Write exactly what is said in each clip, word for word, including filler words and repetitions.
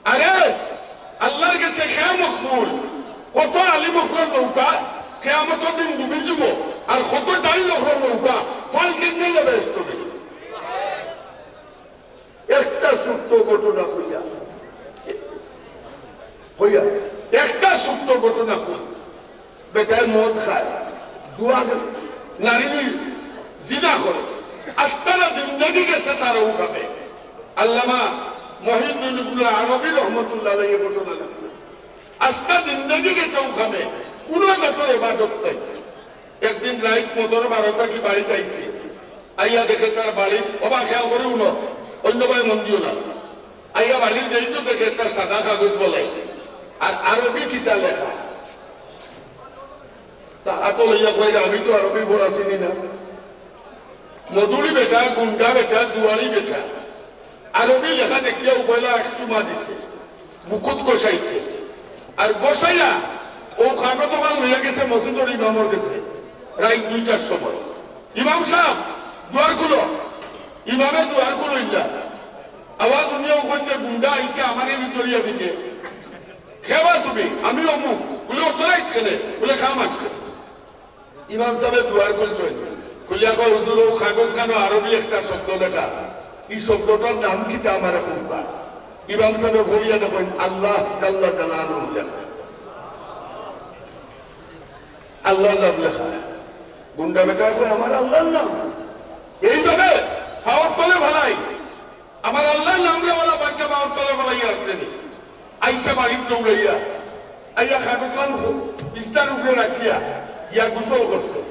আরে, আল্লাহর গেছে কে মকবুল? কত আলিম অকলর নৌকা কিয়ামতর দিন ডুবি যিবো, আর কত জাহিল অকলর নৌকা ফালকে নিয়া বেহেস্তো। একটা ছোট্ট ঘটনা কইয়া, কইয়া, একটা ছোট্ট ঘটনা কই। বেটায় মদ খায়, জুয়া খেলে, নারী জিনা করে, আস্তানা জিন্দেগি গেছে তার অউ কামে। আল্লামা মহিউদ্দিন ইবনুল আরবি রহমতুল্লাহ আলাইহি ঘটনা লিখছে। আস্তা জিন্দেগি গেছে অউ কামে, কুনু জাতর ইবাদত নাই। একদিন রাইত মদর বারো থাকি বাড়িত আইছে, আইয়া দেখে তার বাড়িত, ওবা খেয়াল করি হুনো, অন্য ভাই মন দিও না, আইয়া বাড়ির গেইটো দেখে একটা সাদা কাগজ ফালাইল, আর আরবি কিতা লেখা। তা আতো লইয়া কইরা, "আমি তো আরবি পড়া চিনি না।" মদুরি বেটা, গুন্ডা বেটা, জুয়ারি বেটা, আরবি লেখা দেখিয়া পয়লা এক চুমা দিছে, মুখত ঘষাইছে, আর ঘষাইয়া অউ কাগজ ওখান লইয়া গেছে মসজিদর ইমামর গেছে রাইত দুইটার সময়। "ইমাম সাব, দুয়ার খুলো।" ইমামে দুয়ার খুলইলা। আওয়াজ হুনিয়া অউ কইন যে, "গুন্ডা আইছে, আমারে ভিতরিয়া দিকে।" "কে বা তুমি?" "আমি অমুক।" বলে, "অত রাইত কেনে?" বলে, "কাম আছে।" ইমাম সাবে দুয়ার খুলছইন, খুলিয়া কয়, "হুজুর, অউ কাগজ খানো আরবি একটা শব্দ লেখা, ই শব্দটার নাম কিতা আমারে কউক্কা?" ইমাম সাবে পড়িয়া দেখইন, "আল্লাহ জাল্লা জালালুহু লেখা, আল্লাহর নাম লেখা।" গুন্ডা বেটায় কয়, "আমার আল্লাহর নাম?" এইভাবে পাওর তলে ফালাই। আমার আল্লাহর নামরে ওলা বাচ্চা পাওর তলে ফালাইয়া রাখছে নি। আইসা বাড়িত দৌড়াইয়া, আইয়া কাগজ খান বিছনার উপরে রাখিয়া গিয়া গোসল করছে।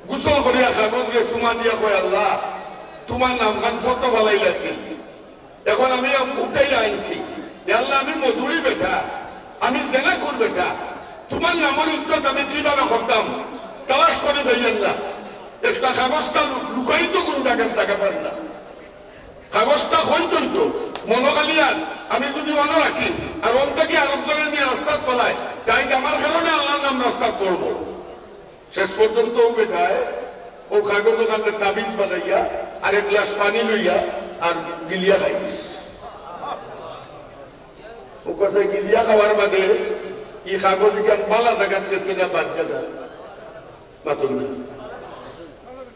গোসল করিয়া কাগজরে চুমা দিয়া কয়, "আল্লাহ, তুমার নাম খান ফটো ফালাইলাছি, এখন আমি উঠাইয়া আনছি। ইয়া আল্লাহ, আমি মদুরি বেটা, আমি জেনাকুর বেটা, তুমার নামর ইজ্জত আমি কিভাবে করতাম, তালাশ করি পাইয়ার না।" একটা কাগজটা লু-, লুকাইতো কুন জাগাত জাগা পার না। কাগজটা কই থইতো, মনো খালি আর আমি যুদি অনো রাখি, আর অন থাকি আরক জনে নিয়া রাস্তাত ফালায়, তাইলে আমার কারণে আল্লাহর নাম রাস্তাত পড়বো। শেষ পর্যন্ত অউ বেটায় অউ কাগজ ওখানে তাবিজ বানাইয়া আর এক গ্লাস পানি লইয়া আর গিলিয়া খাইলিছে। অউ কইছে গিলিয়া খাওয়ার বাদে ই কাগজ ইখান বালা জাগাত গেছে না বাদ জাগাত? মাতুন না।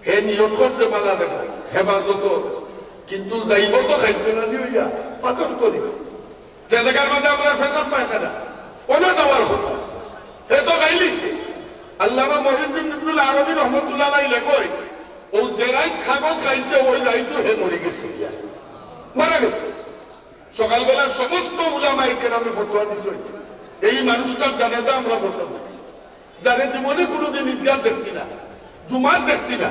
হে নিয়ত করছে বালা জাগাত, হেফাজত, কিন্তু যাইবো তো খাদ্য নালি অইয়া, পাকস্থলী। যে জাগার মাঝে আমরার পেশাব পায়খানা, অনো যাওয়ার কথা। হে তো খাইলিছে। আল্লামা মহিউদ্দিন ইবনুল আরবি রহমতুল্লাহ আলাইহি লেখইন, অউ যে রাইত কাগজ খাইছে, অউ রাইতো হে মরি গেছে গিয়া। মারা গেছে। সকালবেলা সমস্ত উলামায়ে কেরামে ফতোয়া দিছইন, এই মানুষটার জানাজা আমরা পড়তাম না। যারে জীবনে কুনুদিন ইদ্গাহ দেখছি না, জুমাত দেখছি না,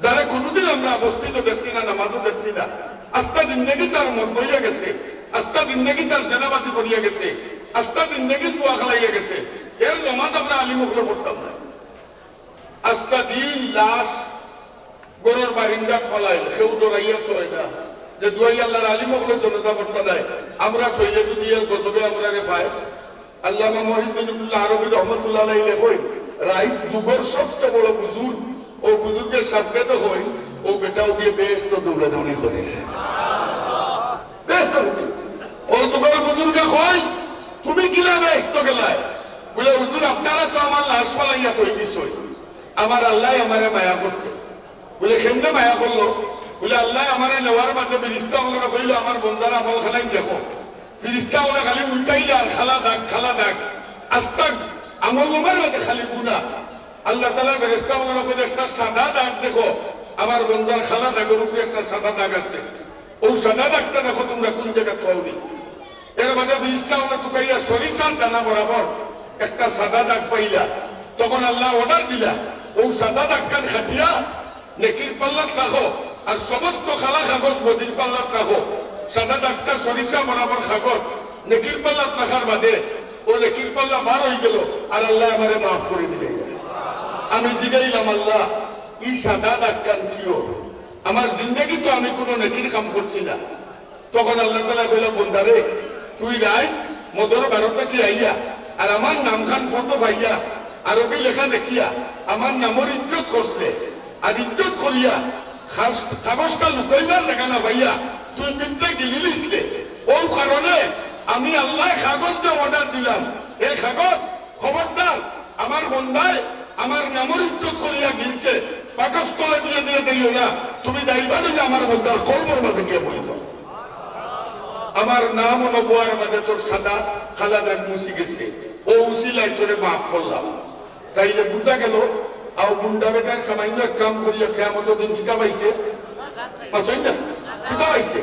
যারে কুনুদিন আমরা অবস্থিত দেখছি না, নামাজও দেখছি না, আস্তা জিন্দেগি তার মদ বইয়া গেছে, আস্তা জিন্দেগি তার জেনাবাজি করিয়া গেছে, আস্তা জিন্দেগি জুয়া খেলাইয়া গেছে, এর নামাজ আমরা আলিম অকলে পড়তাম না। আস্তা দিন লাশ ঘরর বারিন্দাত ফালাইল, কেউ ডরাইয়া সয় না, যে দুয়াই আল্লাহর আলিম অকলে জানাজা পড়তা নায়, আমরা সইলে যুদি এর গজবে আমরারে পায়। আল্লামা মহিউদ্দিন ইবনুল আরবি রহমতুল্লাহ আলাইহি লেখইন, রাইত যুগর সবচেয়ে বড় বুজুর্গ, অউ বুজুর্গর সামনে দেখইন, অউ বেটাও গিয়া বেহেস্তো দৌড়াদৌড়ি করে। বেহেস্তো গেছে। অউ যুগর বুজুর্গে কইন, "তুমি কিলা বেহেস্তো গেলায়?" বলে, "হুজুর, আপনারা তো আমার লাশ ফালাইয়া থই দিছইন, আমার আল্লায় আমারে মায়া করছে।" বলে, "কেমনে মায়া করলো?" বলে, "আল্লায় আমারে নেওয়ার বাদে ফিরিস্তা অকলরে কইলো, 'আমার বন্দার আমল খানাইন দেখো।' ফিরিস্তা অকলে খালি উল্টাইলা আর কালা দাগ, কালা দাগ। আস্তা আমলনামার মাঝে খালি গুনা। আল্লাহ তাআলা ফিরিস্তা অকলরে কইলো, 'একটা সাদা দাগ দেখো, আমার বন্দার কালা দাগর উপরে একটা সাদা দাগ আছে। অউ সাদা দাগটা দেখো তুমরা কুন জাগাত পাওনি।' এর বাদে ফিরিস্তা অকলে তুকাইয়া সরিষার দানা বরাবর একটা সাদা দাগ পাইলা। তখন আল্লায় অর্ডার দিলা, "অউ সাদা দাগখান কাটিয়া নেকির পাল্লাত রাখো, আর সমস্ত কালা কাগজ বদির পাল্লাত রাখো।" সাদা দাগটা সরিষা বরাবর কাগজ, নেকির পাল্লাত রাখার বাদে অউ নেকির পাল্লা বার অইগেলো, আর আল্লায় আমারে মাফ করি দিলা। আমি জিগাইলাম, "আল্লাহ, ই সাদা দাগখান কিওর? আমার জিন্দেগিত তো আমি কুনু নেকির কাম করছি না।" তখন আল্লাহ তাআলায় কইলা, "বন্দারে, তুই রাইত মদর বারো থাকি আইয়া আর আমার নামখান ফটো পাইয়া, আরবি লেখা দেখিয়া আমার নামর ইজ্জত করছলে, আর ইজ্জত করিয়া কাগজটা লুকাইবার জাগা না পাইয়া তুই ভিতরে গিলিলিছলে, অউ কারণে আমি আল্লায় কাগজ দিয়া অর্ডার দিলাম, এই কাগজ খবরদার আমার বন্দায় আমার নামর ইজ্জত করিয়া গিলছে, বাকস তলে দিয়া দিয়া দিও না, তুমি দায়ভার অইয়া আমার বন্দার কলবর মাঝে গিয়া বই যাও। আমার নাম ও নবুয়ার মাঝে তোর সাদা কালা দাগ মুছি গেছে, ও উসিলায় তোরে মাফ করলাম। তাইলে বুঝা গেল, আও গুন্ডা বেটায় সামান্য এক কাম করিয়া কিয়ামতর দিন কিতা পাইছে? পাইছে না? কিতা পাইছে?